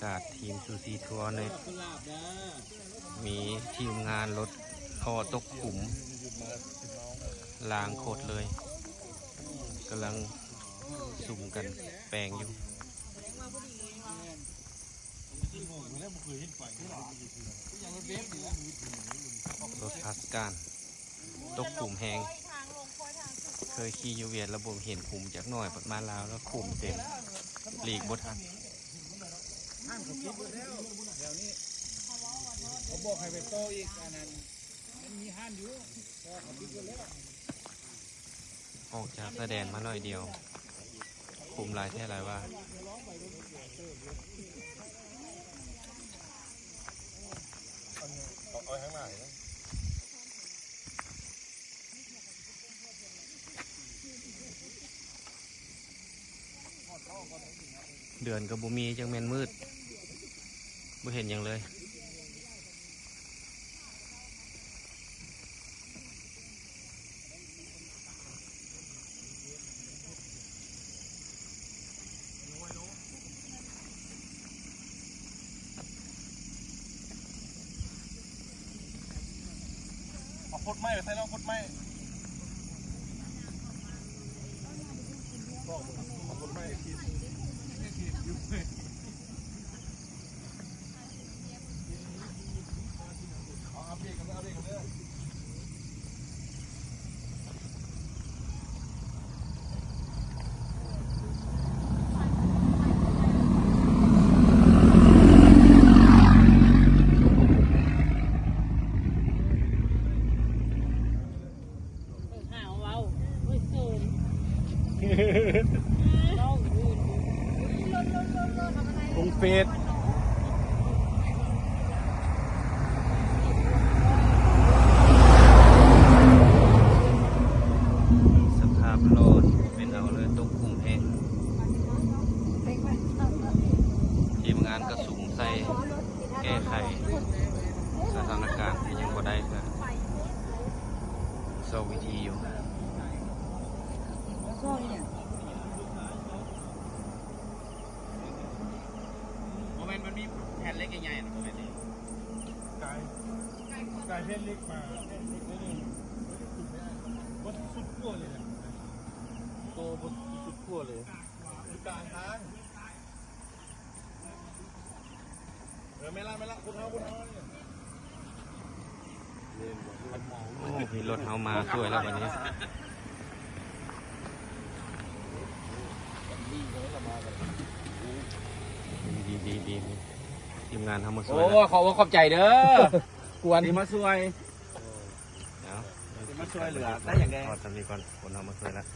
ກາດທີມຊູຊີທົວເນຍ ມີທີມງານລົດທໍ່ຕົກຂຸມ ລ້າງໂຄດເລີຍ ກຳລັງສຸມກັນແປງຢູ່. ລົດພາສການຕົກຂຸມແຮງ ເຄີຍຂີ່ຢູ່ຫວຽດແລ້ວບໍ່ເຫັນຂຸມຈັກໜ້ອຍ ບັດມາລາວແລ້ວຂຸມເຕັມ ຫຼີກບໍ່ທັນ. ຮ້ານເຂົາປິດໝົດແລ້ວແຖວນີ້ ເຂົາບອກໃຫ້ໄປຕໍ່ອີກ ອັນນັ້ນ ມັນມີຮ້ານຢູ່ ແຕ່ວ່າເຂົາປິດໝົດແລ້ວ. ອອກຈາກຊາຍແດນມາໜ້ອຍດຽວ ຂຸມຫຼາຍແທ້ຫຼາຍວ່າ. ເດືອນກໍບໍ່ມີ ຈັ່ງແມ່ນມືດ ບໍ່ເຫັນຫຍັງເລີຍ. ເອົາຄົດໃໝ່ໄປໃສ່ເນາະ ຄົດໃໝ່ ເອົາຄົດໃໝ່ ຫາເວົ້າ ໂອ້ຍ ເຂີນ ລົງເຟສ. ສະພາບຫຼໍ່ເປັນເອົາເລີຍ ຕົກຂຸມແຮງ. ທີມງານກະສຸມໃສ່ ແກ້ໄຂສະຖານະການທີ່ຍັງບໍ່ໄດ້ເທື່ອ ຊອກວິທີຢູ່. ບໍ່ແມ່ນ ມັນມີແຜ່ນເຫຼັກໃຫຍ່ໆ ບໍ່ແມ່ນຕິ? ກາຍ ກາຍແຜ່ນເຫຼັກມາ ບໍ່ສຸດຂົ້ວເລີຍນະ ໂຕບໍ່ສຸດຂົ້ວເລີຍ ກາງທາງ. ເອີ ແມ່ນລະ ແມ່ນລະ ຄົນເຮົາ ຄົນເຮົານີ້ ໂອ້ ມີລົດເຮົາມາຊ່ວຍແລ້ວບັດນີ້. ດີ ດີ ດີ ທີມງານເຮົາມາຊ່ວຍແລ້ວ ໂອ້ ຂອບອົກຂອບໃຈເດີ ກວນ ທີ່ມາຊ່ວຍ ເອົາ ທີ່ມາຊ່ວຍເຫຼືອ ໄດ້ຫຍັງແດ່ ຮອດຊ່ຳນີ້ກ່ອນ ຄົນເຮົາມາຊ່ວຍແລ້ວ.